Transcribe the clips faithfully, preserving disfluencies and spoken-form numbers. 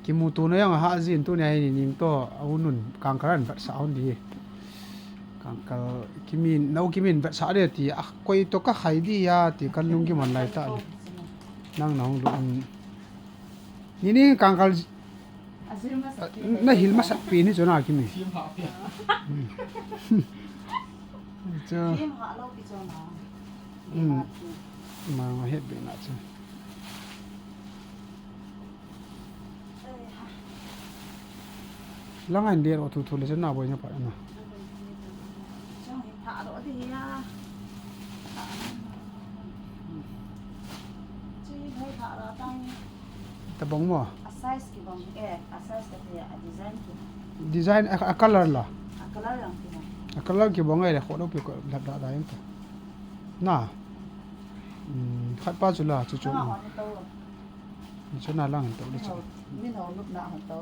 Kimuto na jong ahah jin tunia hi nining toh, a u nun kangkal an vetsah hon di. Kangkal kimin, nao kimin vetsah de ti, a koi toh ka khai di a ti kan lungkim hon lai ta. Nang na hung lung. Nining kangkal na hil masat pi ni chu na kimi. Chu. Ma, ma het be na chu. Langa in ler o thu thu le chun na boi na pa na. Tabang mo. A size kibang, eh, a size kati a design kibang. Design a, a color la. A color lang kibang. A color kibang ai le kho lo pi ko lap da da yang ta. Na. Hmm, khat pa chu la chu chu. Chu na lang to le chu. Min ho nup na ho to.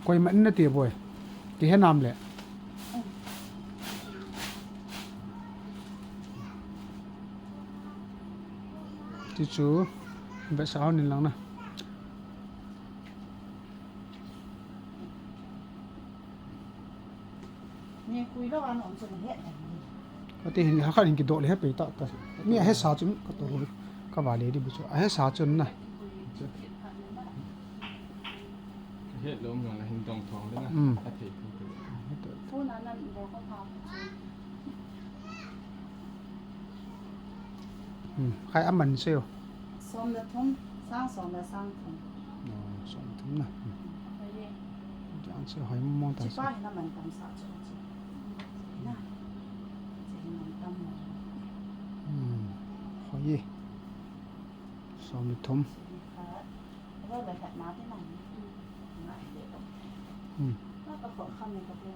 Koima in na ti boi. Kihe nam le. Ti chu be sa hon in lang na. Ni kui lo an om chu na het dan ni. Kati hin ha khan hin kidoh le he pei ta ta. Ni a he sa chun ka to ka va le di bu chu. A he sa chun na. Het lo um jong le hin dong thong le na. Hmm. A thei thei. Phone a nan do ko pha chu. Hmm, khai a man seo. Som le thum, sang som le sang thum. Oh, som thum na. Hmm. Hoi e. Jang seo hoi mong ta. Chipa hi na man tam sa chu chu. Na. Chi hi man tam mo. Hmm. Hoi e. Som le thum. Chi khat. Ro le khat na te na. Na le. Hmm. Na ka kho kham ne ka te.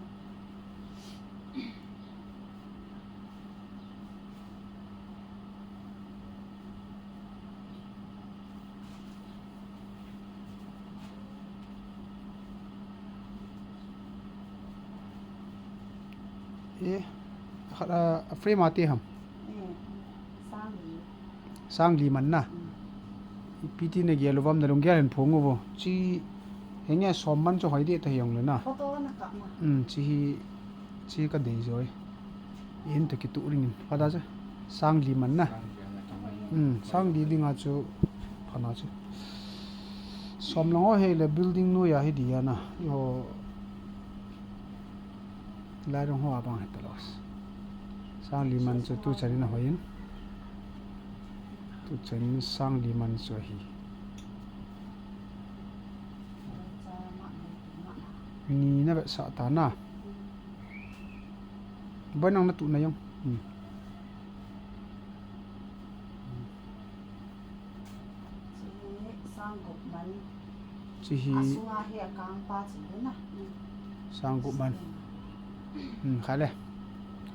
E, khat a, a frame a te ham. E, sang li. Sang li man na. Mm. Ipi ti na gel uvam na lunggel in phong uvo. Chi, henge som man chu hoi de ta hiong le na. Photo na kap na. Mm, chi hi, chi ka dei joi. In to kitu ring in. Pha da cha. Sang li man na. Mm, sang li ding a chu. Pha na chu. Som lang ho he le building noi a hi di a na. Yo. Lai rong ho abang he ta los. Sang li man chu tu chan in a hoi in. Tu chan sang li man chu ahi. Ni na vetsah ta na. Boi nang na tu na jong. Hmm. Chi hi sang gup man. Chi hi. A sunga hi a kang pa chi ding na. Sang gup man. Hmm, khai le.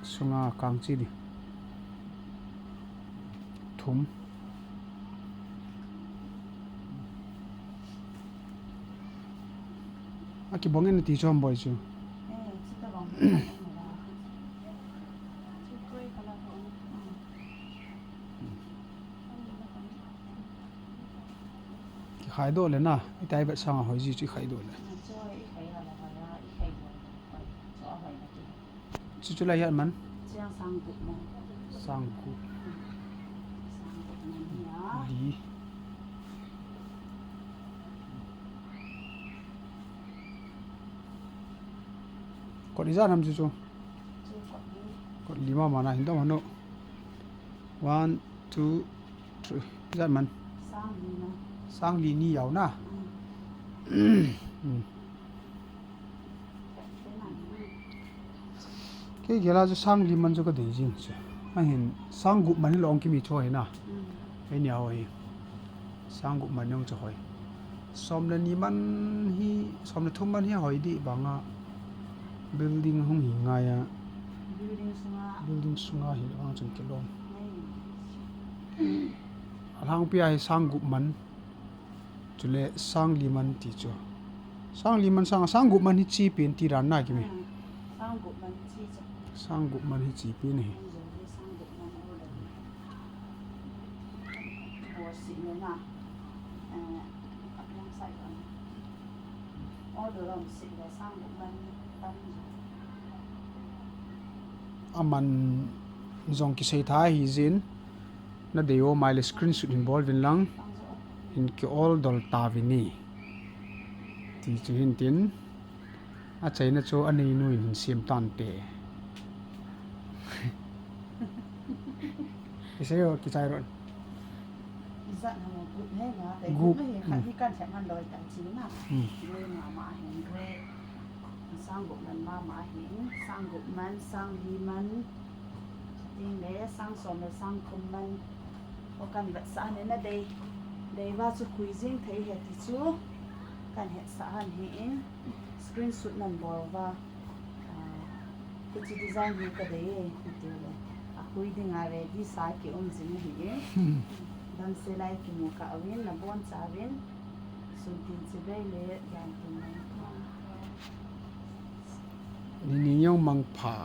Sunga kang chi di. Thum. A kibang in ti chom boi chu. Eh, chi ta bang. Ki khai do le na, i tai bet sang a hoi ji chu i khai do le. Chu i khai ha la ha la, i khai do. Chu a hoi na ti. Chu chu lai hiat man. Chiang sang gup man. Sang gup. Sang gup man ya. Li. Kot ijat ham chu chu. Chu kot li. Kot li mama na hin dong hanu. One, two, three. Ijat man. Sang li man. Sang li ni jao na. Mm. Mm. Kei gel a chu sang li man chu ka dei jing chu. Ahin sang gup man hi long kimi chu hoi na. Mm. Hei nia hoi. Sang gup man jong chu hoi. Som le ni man hi, som le thum man hi hoi di bang a building hung hi ngai a. Building sunga. Building sunga hi vang chun kilom. Ngai. A lhangpi a hi sang gup man. Chule sang li man ti chu. Sang li man sang, sang gup man hi chi pen ti ran na kimi. Hmm. Sang gup man hi chi chu. Sang gup man hi chi pen hi. Hung jong hi sang gup Sih le na. Eh, a piang sai kan. Order lam sih le sang gup man tam. Aman jong kisei tha hi jin. Na dei o mai le screenshot hin bol vin lang. Hin ki order ta vin ni. Ti chu hin tin. A chaina chu a neinu in hin siam tan te. Isei o kichai ron. Izat na mo gup he nga te. Gup. Gup he khat hi kan chet man loi ta chi na. Hmm. Grey ma ma hin grey. Sang gup man ma ma hin. Sang gup man, sang li man. Ting le sang som le sang thum man. O kan vetsah ne na dei. Dei va chu khui jing thei he ti chu. Kan hetsah han hi in. Screenshot nan bol va. Ah, hiche design hi ka dei e, ti le. A khui ding a ready sa ki um jing hi e. Dam se lai kimu kah uvin, na bon cha uvin. Sun tin chibai le, dan tin mangpha. Ni ni jong mangpha.